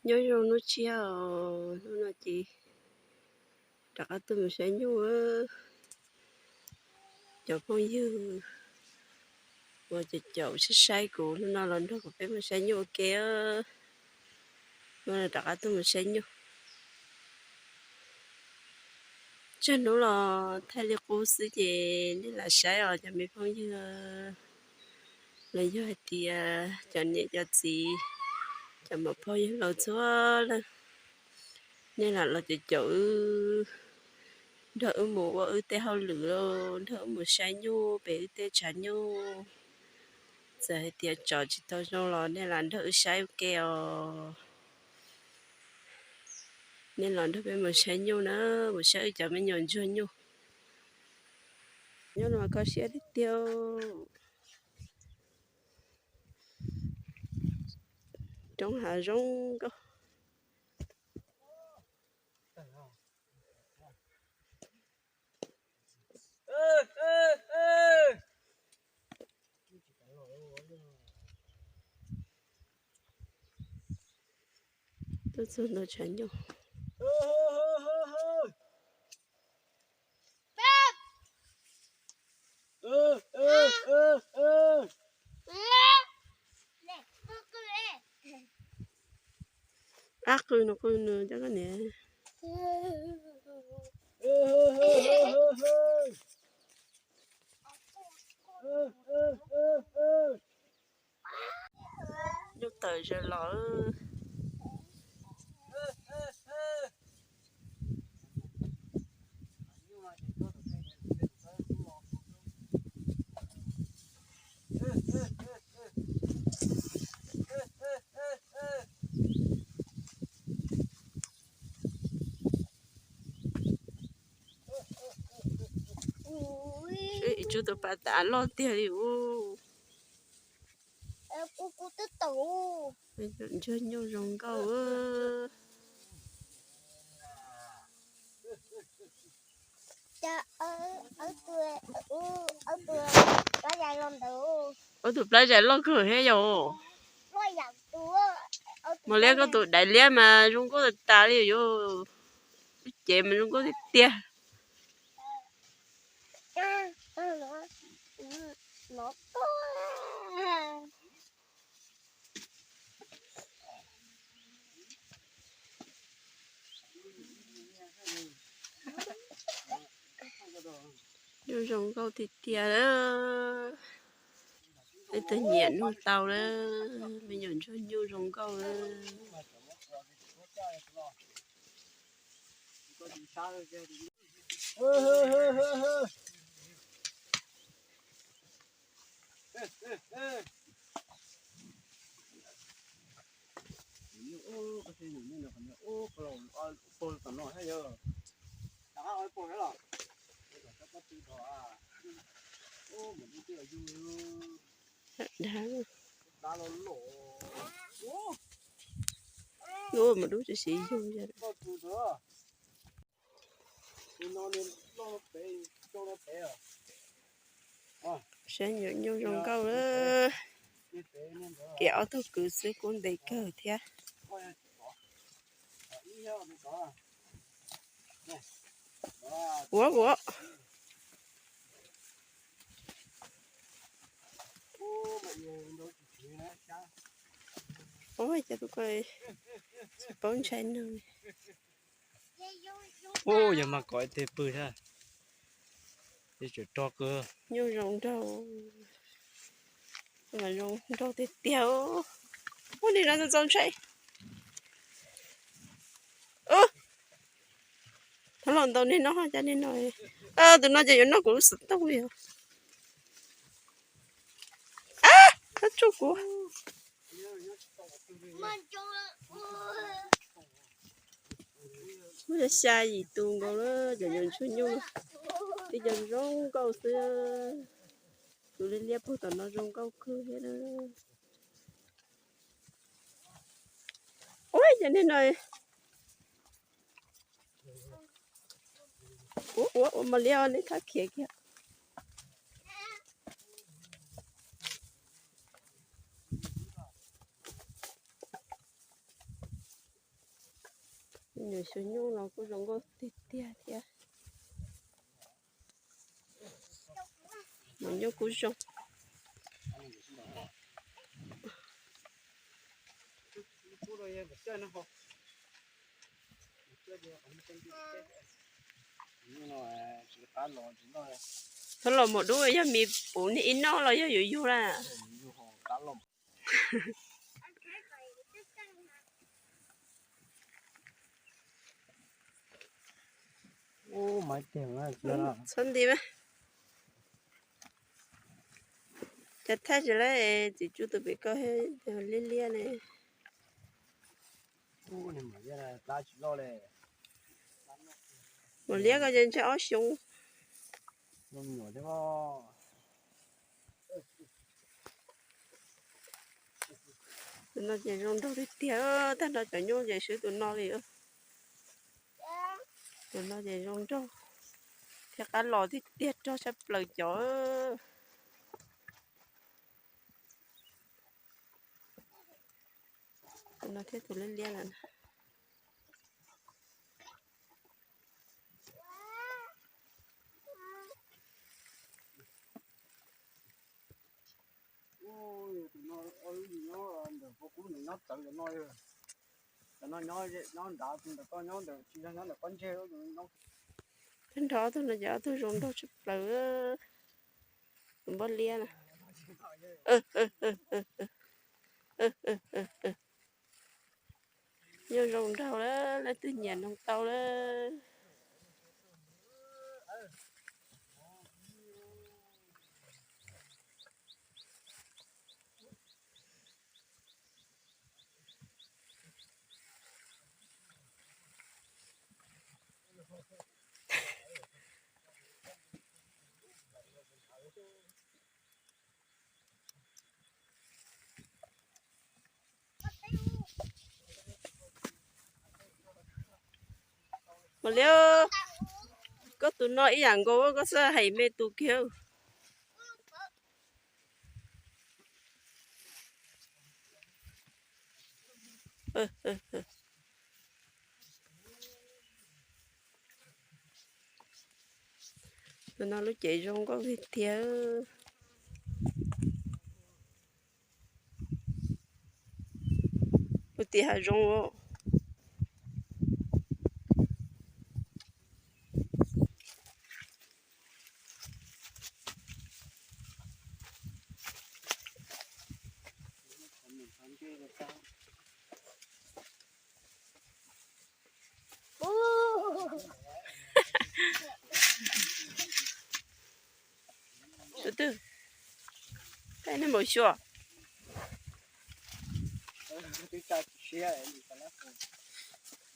Nyob zoo hnub tshiab os, hnub no ces rov qab tuaj mus saib nyuj. Cov phooj ywg uas caum caum saib saib kuv hnub no los nrog kuv peb mus saib nyuj ua ke. Hnub no rov qab tuaj mus saib nyuj. Tsawg hnub los thaij li qub xwb ces nej lam saib os cov me phooj ywg, los yog hais tias cov niam cov txiv, cov muam phauj yawg laus txhua leej, nej lam los caum caum wb, nrog wb mus ua wb tej hauj lwm, nrog wb mus saib nyuj pem wb tej tshav nyuj. Txawm hais tias tsom tsis tau zoo los nej lam nrog wb saib ua ke os. Nej los nrog peb mus saib nyuj na, mus saib wb cov me nyuam ntsuag nyuj. Nyob no kho siab tiag tiag. Roob hav zoo nkauj. Tuaj txog ntua tshav nyuj. Ab, qw no, qw no cov koj niam. Nyuj tawm zaws los. Ib tsob tus pas tas loj tiag li ub. Ntsuag nyuj zoo nkauj. Ob tug plab zais loj kawg thiab yom. Mas liab koj tus dais liab mas zoo nkauj tas tas li yom. Lub cev mas zoo nkauj tiag tiag. Nyuj zoo nkauj tiag tiag lawm. Peb twb nyiam nug tau lawm, me nyuam ntsuag nyuj zoo nkauj lawm. Ua mas dub tsis siv yug. Saib nyuam nyuj zoo nkauj lawm. Kiag ob tug kwv xwb kuj ntev kawg thiab. Ua ua. Ua cas tus ko tsis paub ntshai neeg li. Ua yog mas kom ib teg pw thiab. Nyuj zoo nraug, zoo nraug tiag tiag. Ua li no txaus ntshai. Thov los ntaus niag no, cas niag no, tus no ces yuav noj kuv lub xov tooj li os. Ab, tsuj kuv. Muaj xya yim tus nkaus lawm, cov nyuam ntsuag nyuj, tib co zoo nkauj xwb. Tus liab liab puag tom no zoo nkauj kawg thiab. Ua cas niag no, ua ua ua mas liab, nej thab khiav kiag. Xyov nyuj los kuj zoo nkauj tiag tiag thiab. Mas nyuj kuj zoo. Thaum los mus dub yog mis puv niag ib noj los yog yuav yug na. Txhob nti mas. Cas thaij tsis lawm, txiv tsuj tus pem koj liab liab ne. Mus liab koj ntshe ob xyoo. Tus no ces zoo nraug tiag tiag, tag nrho cov nyuj ces swb tus no li. Tus no ces zoo nraug thiab qab los tiag tiag, rog tshaj plaws cov. Tus no thiab tus liab liab lawm. Tag nrho ob tug no ces ob tug zoo nraug tshaj plaws. Tus npoj liab na. Nyuj zoo nraug lawm, leej twg nyiam nug tau lawm. Mas liab, koj tus no ib yam nkaus koj xav hais me tus kiag. Tus no lub cev zoo nkauj tiag tiag. Lub tiaj hav zoov. Tus twg? Peb neb npaum xyuas.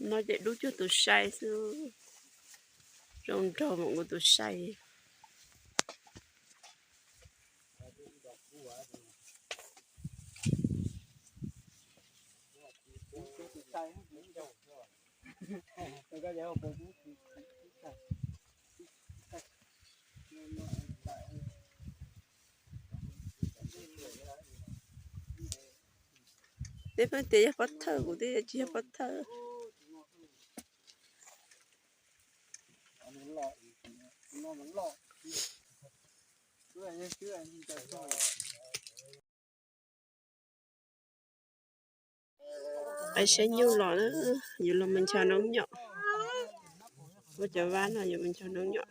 No ces dub cuag tus sai xwb. Zoo nraug mam nkaus tus sai. Peb pheej tias yog pob thawj, kuv twb tsis yog pob thawj. Peb saib nyuj los na, yuav los mus ncho noob nyom. Ua cov vab no yuav mus ncho noob nyom.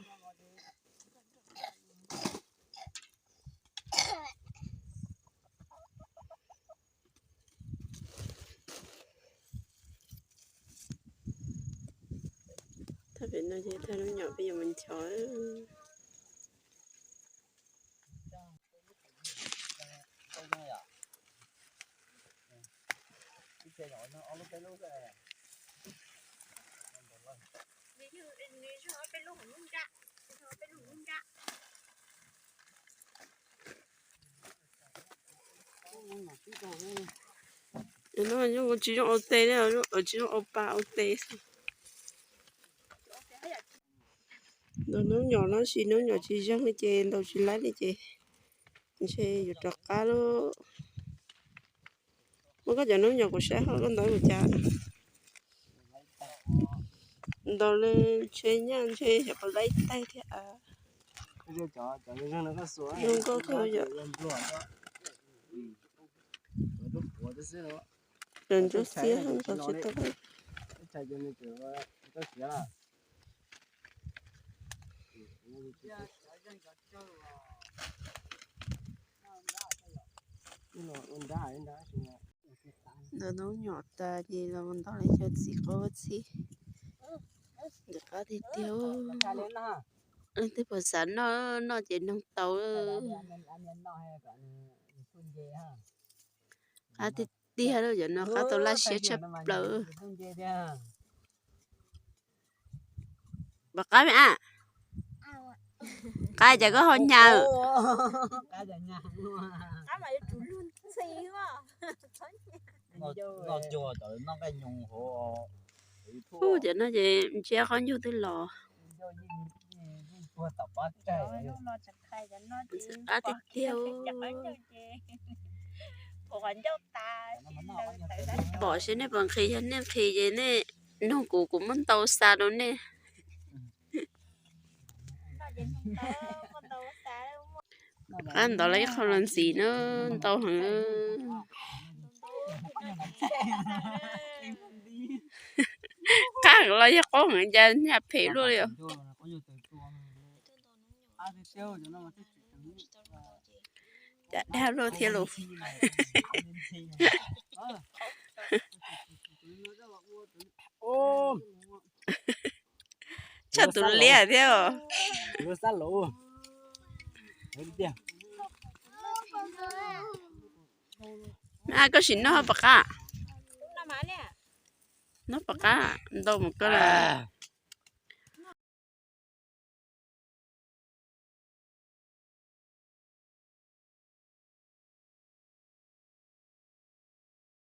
Thaj pem no ces thaj noob nyom peb yuav mus ncho. No tsis zoo ua tes, tsis zoo ua pa ua tes. Ntau noob nyom no sis noob nyom tsis zeeg li ces ntaus tsis laib li ces ntshe yuav rov qab lauj. Muab koj cov noob nyom kuv saib ho koj ntawd mus cas. Ntaus li ntshe nyaj ntshe xyov puas laib taig thiab. Zoo nkauj kawg yom. Cov ntsuab xiab ntaus tsis tau. Ntaus noob nyom tas ces los ntaus li cov txiv qaub txhib. Ntxim qab tiag tiag. Leej twg puas xav noj, noj ces noog tau. Qab tiag tiag, cov no qab tau laj siab tshaj plaws. Pom qab me a? Qab cas koj ho nyag? Ub, cov no ces ntsiab qhob nyuj twb los. Ntxim qab tiag tiag. Pom seb nej puas nqhis, yog nej nqhis ces nej noog kuv, kuv muab ntau xa rau nej. Qab ntawd los ib qho los ntxiv na, ntau heev. Qab heev los yog qaub heev cas nyaj phem luaj li os. Cas dag luaj thiab los. Tshaj tus liab thiab os. A, koj sim noj pom qab. Noj pom qab ntau mus koj lawm.